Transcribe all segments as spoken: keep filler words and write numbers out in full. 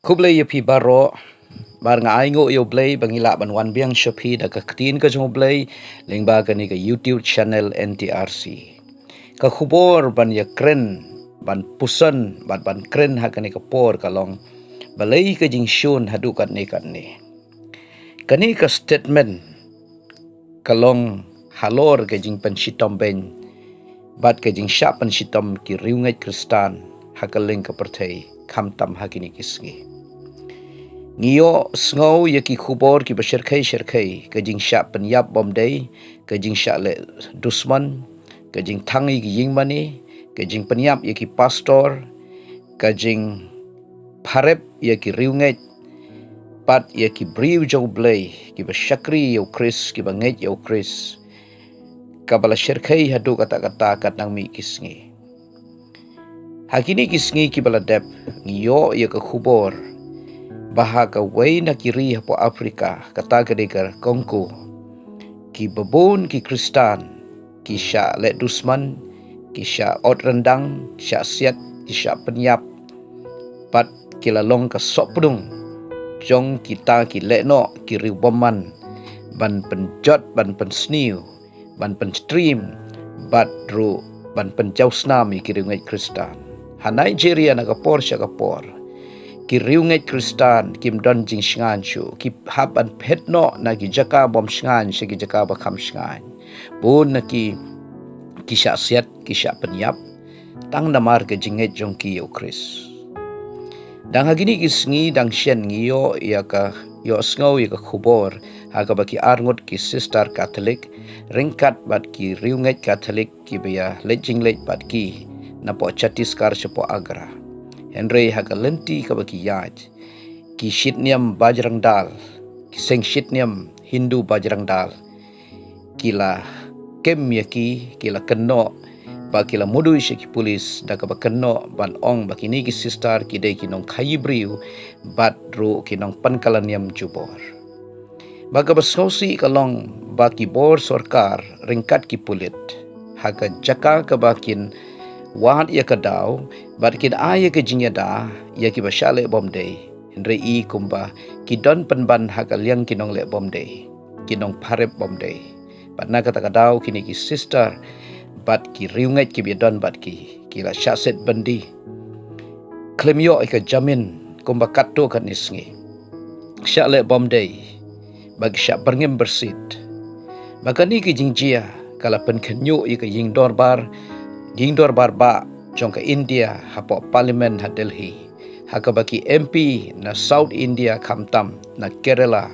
Khublei ïa phi baroh. Bad nga ainguh ïa U Blei ba ngi lah ban wan biang sha phi da ka ktien ka jong U Blei lyngba kane ka YouTube channel N T R C. Ka khubor ban ïakren, ban puson bad ban kren ha kane ka por ka long, balei ka jingshun haduh katne katne. Kane ka statement ka long halor ka jingpynshitom beiñ bad ka jingshah pynshitom ki riewngeit Khristan ha kylleng ka pyrthei, khamtam ha kine ki sngi. Ngi ïohsngew ïa ki khubor kiba shyrkhei shyrkhei, ka jingshah pynïap bymdei, ka jingshah leh dusmon, ka jingthang ïa ki ïingmane, ka jingpynïap ïa ki pastor, ka jingpharep ïa ki riewngeit bad ïa ki briew jong U Blei kiba shakri ïa U Khrist, kiba ngeit ïa U Khrist, kaba la shyrkhei haduh katta katta katba nang mih ki sngi. Ha kine ki sngi kiba la dep, ngi ïoh ïa ka khubor ba ha kawei na ki ri hapoh Afrika, kata ka dei ka Congo, kiba bun ki Khristan ki shah leh dusmon, ki shah ot ryndang, shah siat, ki shah pynïap, bad ki la long ka sohpdung jong kita ki lehnoh, ki riewbymman, ban pynjot, ban pynsniew, ban pynstream, bad ruh ban pynjaw snam ïa ki riewngeit Khristan. Ha Nigeria, na ka por sha ka por, ki riewngeit Khristan kim don jingshngaiñ shuh, ki hap ban phet noh na ki jaka bym shngaiñ sha ki jaka ba kham shngaiñ. Bun na ki, ki shah siat, ki shah pynïap, tang namar ka jingngeit jong ki ïa U Khrist. Dang ha kine ki sngi dang shen ngi ïoh ïa ka, ïohsngew ïa ka khubor ha kaba ki arngut ki sister Katholik ryngkat bad ki riewngeit Katholik kiba ïa leit jingleit bad ki napoh Chhattisgarh shapoh Agra. Hynrei ha ka lynti kaba ki ïaid, ki shitniam Bajrang Dal, ki seng shitniam Hindu Bajrang Dal, ki la kem ïa ki, ki la kynnoh, ba ki la mudui sha ki pulit da kaba kynnoh ban ong ba kine ki sister ki dei ki nongkhaïi briew bad ruh ki nongpynkylla niam jubor. Ba kaba sngewsih ka long ba ki bor sorkar ryngkat ki pulit, ha ka jaka kaba kin wad ïa ka daw bad kin ai ïa ka jingïada ïa kiba shah leh bymdei, hynrei i kumba ki don pynban ha ka liang ki nongleh bymdei, ki nongpharep bymdei. Bad na kata ka daw kine ki sister bad ki riewngeit kiba ïadon bad ki, ki la shah set byndi khlem ïoh ïa ka jamin kumba katto katne sngi. Shah leh bymdei bad ki shah byrngem byrsit. Ba kane ka jingjia ka la pynkhynñiuh ïa ka ïingdorbar, ïingdorbar bah jong ka India hapoh Parliament ha Delhi, ha kaba ki M P na South India khamtam na Kerala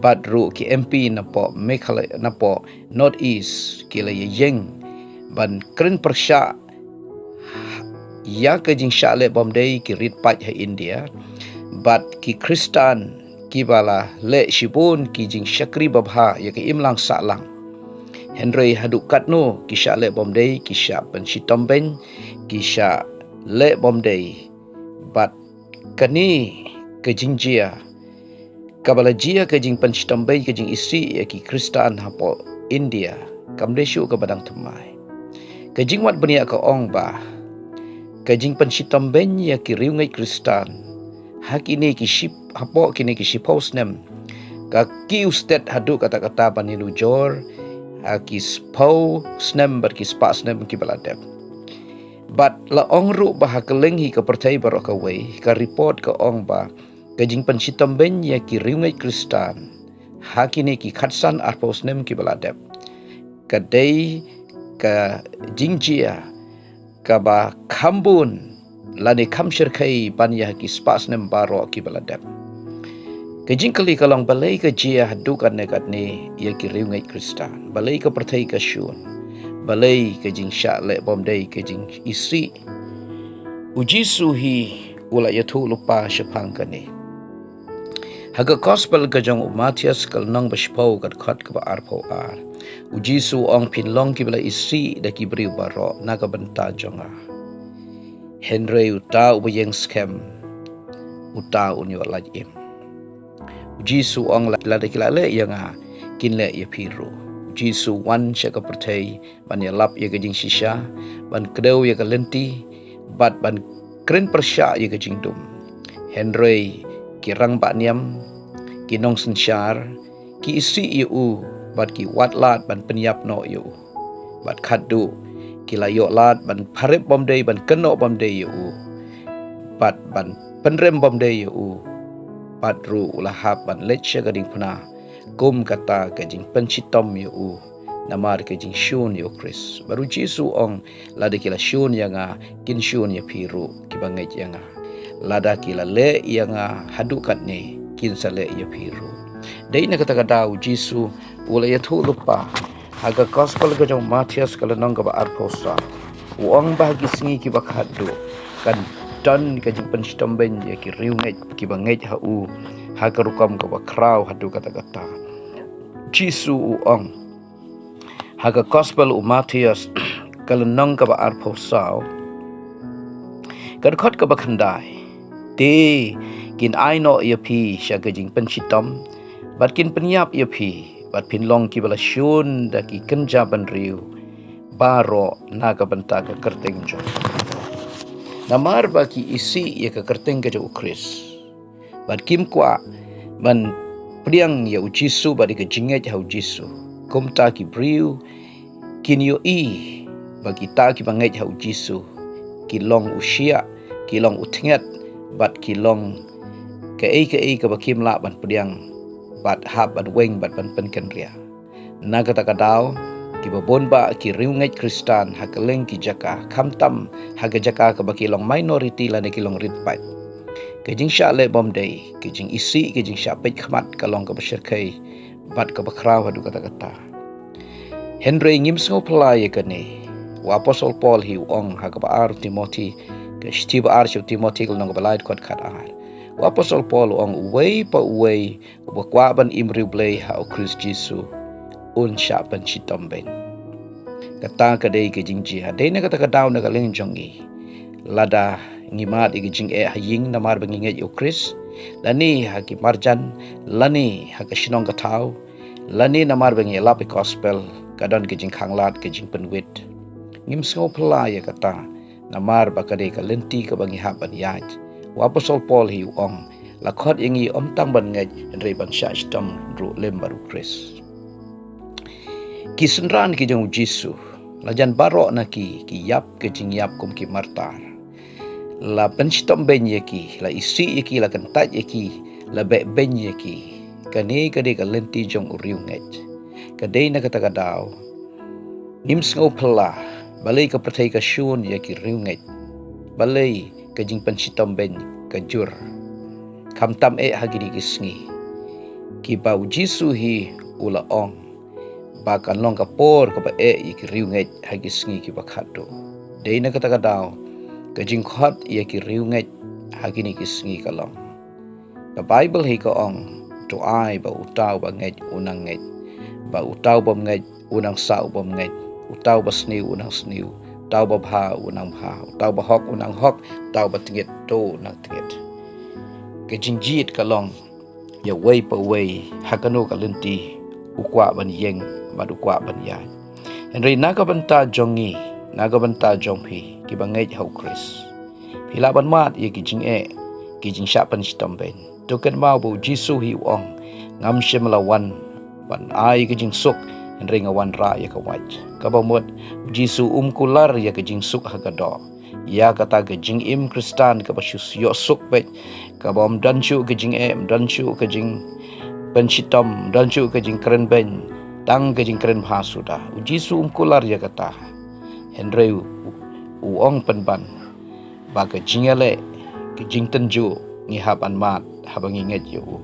bad ruh ki M P napoh Meghalaya, napoh North East, ki la ïaïeng ban kren pyrshah ïa ka jingshah leh bymdei ki rit paid ha India bad ki Khristan kiba la leh shibun ki jingshakri babha ïa ka imlang sahlang. Hynrei haduh katno ki shah leh bymdei, ki shah pynshitom beiñ, ki shah leh bymdei. Bad kane ka jingjia kaba la jia ka jingpynshitom beiñ, ka jingisih ïa ki Khristan hapoh India, kam dei shuh kaba dang thymmai. Ka jingwad bniah ka ong ba ka jingpynshitom beiñ ïa ki riewngeit Khristan ha kine ki ship, hapoh kine ki shiphew snem, ka kiew stet haduh katta katta ban ïanujor ha ki spah snem bad ki spah snem kiba la dep. Bad la ong ruh ba ha kylleng hi ka pyrthei baroh kawei, ka report ka ong ba ka jingpynshitom beiñ ïa ki riewngeit Khristan ha kine ki khatsan arphew snem kiba la dep, ka dei ka jingjia kaba kham bun lane kham shyrkhei ban ïa ki spah snem baroh kiba la dep. Ka jingkylli ka long, balei ka jia haduh katne katne ïa ki riewngeit Khristan? Balei ka pyrthei ka shun? Balei ka jingshah leh bymdei, ka jingisih? U Jisu hi u la ïathuh lypa shaphang kane. Ha ka Gospel ka jong u Mathaios, ka lynnong ba shiphew, ka dkhot kaba arphew ar, u Jisu u ong, phin long kiba la isih da ki briew baroh na ka bynta jong nga, hynrei uta uba ïeng skhem, uta un ïoh lait im. U Jisu u ong, lada ki la leh ïa nga, kin leh ïa phi ruh. U Jisu u wan sha ka pyrthei ban ïalap ïa ka jingshisha, ban kdew ïa ka lynti, bad ban kren pyrshah ïa ka jingdum. Hynrei ki rangbah niam, ki nongsynshar, ki isih ïa u, bad ki wad lad ban pynïap noh ïa u. Bad khadduh ki la ïoh lad ban pharep bymdei, ban kynnoh bymdei ïa u, bad ban pynrem bymdei ïa u. Bad ruh u la hap ban leit sha ka diengphna kum kata ka jingpynshitom ïa u, namar ka jingshun ïa u Khrist. Bad u Jisu u ong, lada ki la shun ïa nga, kin shun ïa phi ruh kiba ngeit ïa nga. Lada ki la leh ïa nga haduh katne, kin sa leh ïa phi ruh. Dei na kata ka daw u Jisu u la ïathuh lypa ha ka gospel ka jong u Mathaios ka lynnong kaba arphew saw. U ong ba ha ki sngi kiba khadduh kan don ka jingpynshitom beiñ ïa ki riewngeit kiba ngeit ha u ha ka rukom kaba khraw haduh katta katta. Jisu u ong ha ka gospel u Mathaios ka lynnong kaba arphew saw, ka dkhot kaba khyndai: Te kin ai noh ïa phi sha ka jingpynshitom, bad kin pynïap ïa phi, bad phin long kiba la shun da ki kynja bynriew baroh na ka bynta ka kyrteng jong u. Namar ba ki isih ïa ka kyrteng ka jong u Khrist, bad kim kwah ban pdiang ïa u Jisu bad ïa ka jingngeit ha u Jisu. Kumta ki briew kin ïohi ba kita kiba ngeit ha u Jisu ki long u shiah, ki long u tnget, bad ki long kaei kaei kaba kim lah ban pdiang, bad hap ban weng bad ban pynkynriah. Na kata ka daw, kiba bun bah ki riewngeit Khristan ha kylleng ki jaka, khamtam ha ka jaka kaba ki long minority lane ki long rit paid, ka jingshah leh bymdei, ka jingisih, ka jingshah peit khmat ka long kaba shyrkhei bad kaba khraw haduh katta katta. Hynrei ngim sngewphylla ïa kane. U apostol Paul hi u ong ha kaba ar Timothi, ka shithi ba ar sha u Timothi ka lynnong kaba lai dkhot khatar. U apostol Paul u ong, uwei pa uwei uba kwah ban im riewblei ha u Khrist Jisu un shah pynshitom beiñ. Kata ka dei ka jingjia. Dei na kata ka daw na ka liang jong ngi, lada ngi mad ïa ka jingeh ha ïing namar ba ngi ngeit ïa u Khrist, lane ha ki marjan, lane ha ka shnong ka thaw, lane namar ba ngi lap ïa ka gospel, ka don ka jingkhanglad, ka jingpynwit. Ngim sngewphylla ïa kata, namar ba ka dei ka lynti kaba ngi hap ban ïaid. U apostol Paul hi u ong, la khot ïa ngi ym tang ban ngeit, hynrei ban shah shitom ruh lem bad u Khrist. Ki synran ki jong u Jisu, la jan baroh na ki, ki ïap ka jingïap kum ki martar. La pynshitom beiñ ïa ki, la isih ïa ki, la kyntait ïa ki, la beh beiñ ïa ki. Kane ka dei ka lynti jong u riewngeit. Ka dei na kata ka daw, ngim sngewphylla, balei ka pyrthei ka shun ïa ki riewngeit, balei ka jingpynshitom beiñ ka jur, khamtam eh ha kine ki sngi, kiba u Jisu hi u la ong ba kan long ka por kaba eh ïa ki riewngeit ha ki sngi kiba khadduh. Dei na kata ka daw, ka jingkhot ïa ki riewngeit ha kine ki sngi ka long, ka Baibl hi ka ong, to ai ba uta uba ngeit u nang ngeit, ba uta u bym ngeit u nang sah u bym ngeit, uta uba sniew u nang sniew, uta uba bha u nang bha, uta uba hok u nang hok, uta uba tngit to u nang tngit. Ka jingjied ka long ïa uwei pa uwei ha kano ka lynti u kwah ban ïeng bad u kwah ban ïaid. Hynrei na ka bynta jong ngi, na ka bynta jong phi kiba ngeit ha u Khrist, phi lah ban mad ïa ki jingeh, ki jingshah pynshitom beiñ. To kynmaw ba u Jisu hi u ong, ngam shym la wan ban ai ka jingsuk, hynrei nga wan rah ïa ka wait. Kaba mut, u Jisu um kular ïa ka jingsuk ha ka doh. Ïa kata ka jingim Khristan kaba shu ïoh suk beit, kaba ym don shuh ka jingeh, ym don shuh ka jingpynshitom, ym don shuh ka jingkren beiñ, tang ka jingkren bha suda. U Jisu um kular ïa kata. Hynrei u, u ong pynban ba ka jingïaleh, ka jingtynjuh ngi hap ban mad haba ngi ngeit ïa u.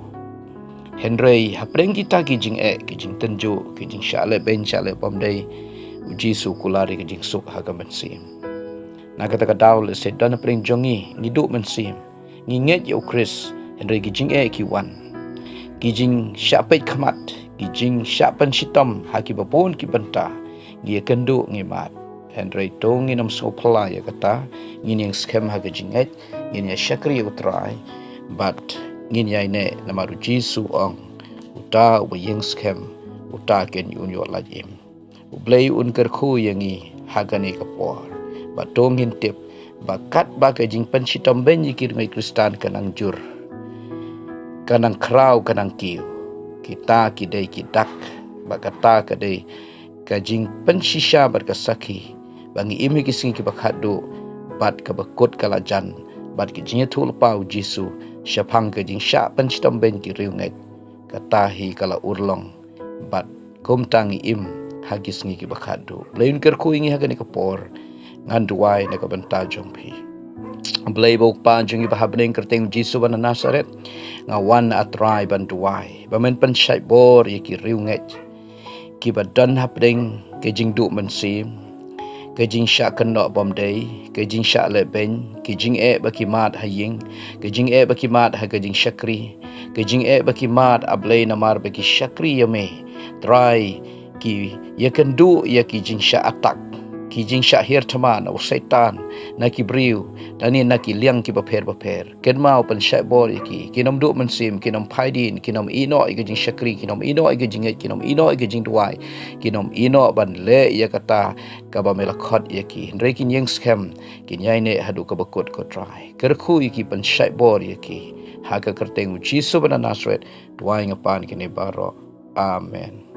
Hynrei hapdeng kita ki jingeh, ki jingtynjuh, ki jingshah leh beiñ shah leh bymdei, u Jisu u kular ïa ka jingsuk ha ka mynsiem. Na kata ka daw lehse don hapdeng jong ngi, ngi duh mynsiem, ngi ngeit ïa u Khrist, hynrei ki jingeh ki wan, ki jingshah peit khmat, ki jingshah pynshitom ha kiba bun ki bynta, ngi ïakynduh ngi mad. Hynrei to ngin ym sngewphylla ïa kata, ngin ïeng skhem ha ka jingngeit, ngin ïa shakri ïa u Trai, bad ngin ïaineh namar u Jisu u ong, uta uba ïeng skhem, uta kin un ïoh lait im. U Blei un kyrkhu ïa ngi ha kane ka por. Bad to ngin tip ba katba ka jingpynshitom bein ïa ki riewngeit Khristan ka nang jur, ka nang khraw, ka nang kiew, kita ki dei ki dak, ba kata ka dei ka jingpynshisha bad ka sakhi ba ngi im ha ki sngi kiba khatduh, bad kaba kut ka la jan bad ka jingïathuhlypa u Jisu shaphang ka jingshah pynshitom bein ki riewngeit. Kata hi ka la urlong bad kumta ngi im ha ki sngi kiba khatduh. Blei un kyrkhu ïa ngi ha kane ka por. Ngan duwai na ka bynta jong phi. Blei ba u Kpa jong ngi ba ha bneng, kyrteng u Jisu ba na Nasaret, nga wan, A Trai, ban duwai ba men pynshait bor ïa ki riewngeit kiba don hapdeng ka jingduh mynsiem, ka jingshah kynnoh bymdei, ka jingshah leh bein, ka jingeh ba ki mad ha ïing, ka jingeh ba ki mad ha ka jingshakri, ka jingeh ba ki mad, A Blei, namar ba ki shakri ïa me. Trai, ki ïakynduh ïa ki jingshah attack, ki jingshah hiar thma na u Soitan, na ki briew, lane na ki liang kiba pher bapher. Kynmaw, pynshait bor ïa ki. Kin ym duh mynsiem, kin ym phai dien, kin ym ïehnoh ïa ka jingshakri, kin ym ïehnoh ïa ka jingngeit, kin ym ïehnoh ïa ka jingduwai, kin ym ïehnoh ban leh ïa kata kaba me la khot ïa ki. Hynrei kin ïeng skhem, kin ïaineh haduh kaba kut, ko Trai. Kyrkhu ïa ki, pynshait bor ïa ki. Ha ka kyrteng u Jisu ba na Nasaret, duwai nga pan kine baroh. Amen.